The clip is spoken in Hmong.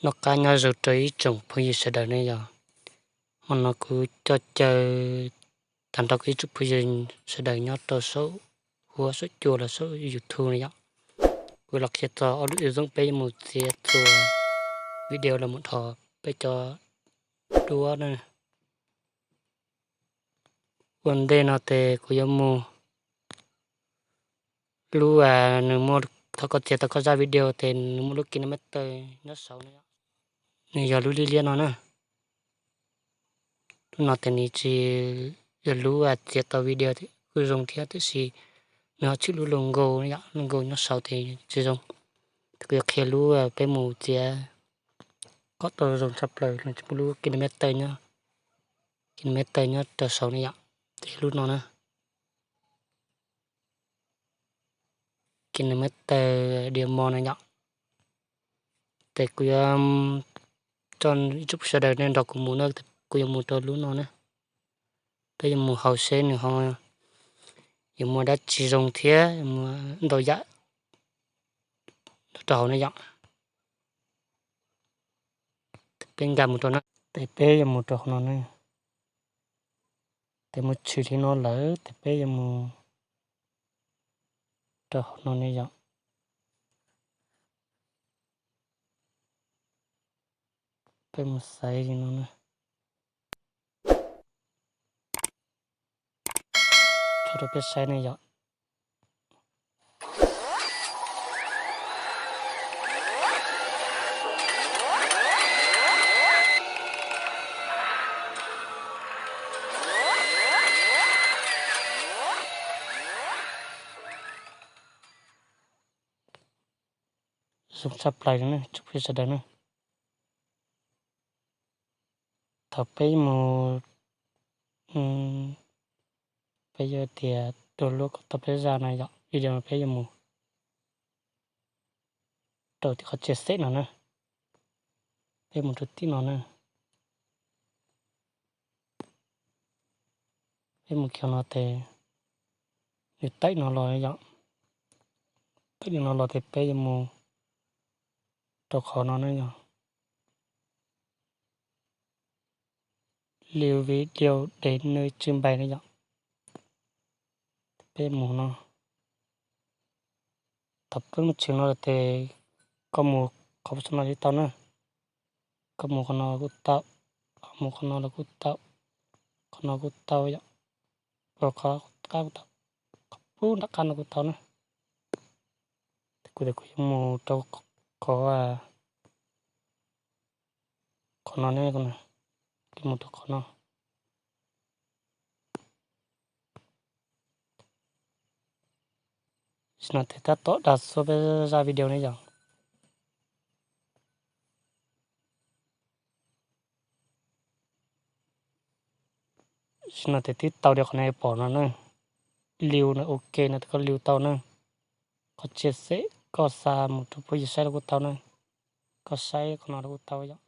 Noj qab nyob zoo rau ib tsoom phooj ywg sawv daws ne yom. Hmo no kuv coj caw tag nrho kuv ib tsoom phooj ywg sawv daws nyob rau saum huab saum cua los saum YouTube ne yom. Kuv los qhia txog ob lub app Zoom peb yuav mus txiav txhua video los mus dhos peb cov duab na. Ua ntej no ces kuv yuav mus lub, nws muaj, thaum koj txiav tau koj zaj video ces nws muaj lub kilometer nyob saud no, nws yog lub liab liab no na. Lub no ces nws tsis yog lub txiav tau video kuj zoo thiab tiam sis nws ho tshwm lub logo, logo nyob saud ces tsis zoo. Ces kuv yuav qhia lub peb mus txiav kom tau zoo tshaj plaws los tsis muaj lub kilometer nyob, kilometer nyob rau saud ne yom. Ces lub no na, kilometer diam mos na yom. Ces kuv yuav coj ib tsoom sawv daws nej nrog kuv mus na, kuv yuav mus rau lub no na. Peb yuav mus haus seb nws ho yuav muaj dab tsi zoo thiab muaj ntau yam rau hauv ne yom. Peb nkag mus rau no, ces peb yuav mus rau hauv no ne. Ces mus tshwm li no lawm ces peb yuav mus rau hauv no ne yom. Peb mus xaiv li no na, tso rau peb saib ne yom. Zoo tshaj plaws li na tsoom phooj ywg sawv daws na. Thaum peb mus, peb yuav tias dua lub kom tau peb zaj na yom, video no peb yuav mus rau tim qhov chia sẻ no na. Peb mus rau tim no na. Peb mus kiag no ces nws tawm no los yom. Tawm li no los ces peb yuav mus rau qhov no na yom. Lưu video để nơi trưng bày na yom. Peb mus no. Thaum peb mus tshwm no ces koj mus qhov no li tau na. Koj mus qhov no kuj tau, koj mus qhov no los kuj tau, qhov no kuj tau yom. Qhov qab kuj tau, qhov pub nram qab no kuj tau na. Ces kuv yuav mus rau qhov, qhov no ne, kuv mus rau qhov no. Tam sim no ces tab tom dag xua peb zaj video ne yom. Tam sim no ces twb tau li qhov nej pom no na. Lưu no ok no ces koj lưu tau na. Koj chia sẻ, koj xa mus rau phooj ywg saib los kuj tau na. Koj saib qhov no los kuj tau yom.